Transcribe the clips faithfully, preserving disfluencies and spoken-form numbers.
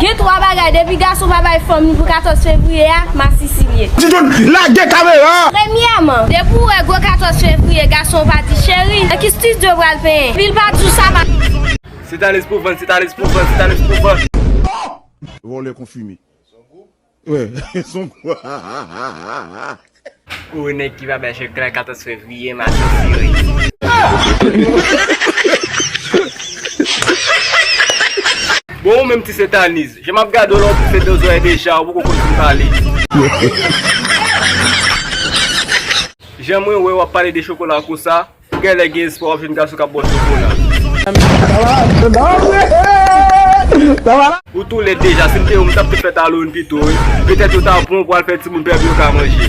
Gen twa bagay, depi gason pa bay fanm li pou katòz fevriye a, masisi li ye. Ti John, lage kamera! Premyèman, depi w wè gwo katòz fevriye, gason pa di cheri, nan ki estidyo pral penyen. Epi l pa di w sa pa. Setanis pou vann, setanis pou vann, setanis pou vann. Vòlè konfime. Wè, son gwo. Ou nèg ki pa bay chèk la katòz fevriye, masisi yo ye. Bon, ou menm ti Setanis, jan m ap gade w la, ou bouse de zòrèy deja, ou poko konn fin pale. Jan mwen wè w ap pale de chokola konsa, ou genlè gen espwa w ap jwenn gason k ap ba w chokola. Ou tou lèd deja, si m te ou, m t ap tou fè talon pito, wi. Petèt yo ta pran w pou al fè timoun pèp yo ka manje.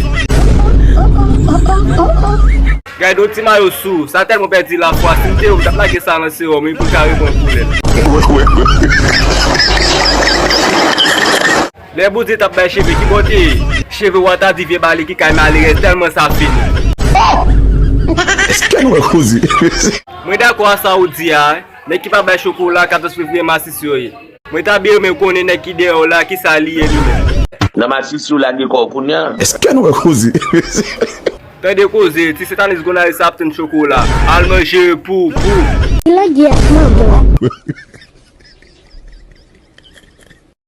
Gade yon ti mayo sou, sa tèlman pèdi lafwa, si m te ou, m t ap lage sa nan sewòm, wi, pou l ka reprann koulè l. Lè Bondye t ap bay cheve, ki bò te ye? Cheve w a ta di vye bale ki kay malerèz tèlman sa fini. Èske nou wè koze? Mwen dakò a sa ou di a, nèg ki pa bay chokola, katòz fevriye masisi yo ye. Mwen ta byen renmen konnen nèg ki dèyè w la, kisa li ye li menm. Nan masisi ou lage kò w kounye a. Èske nou wè koze? Tande koze, ti Setanis Gonayiv sa ap tann chokola. Al manje pou, pou. Lage ak manman.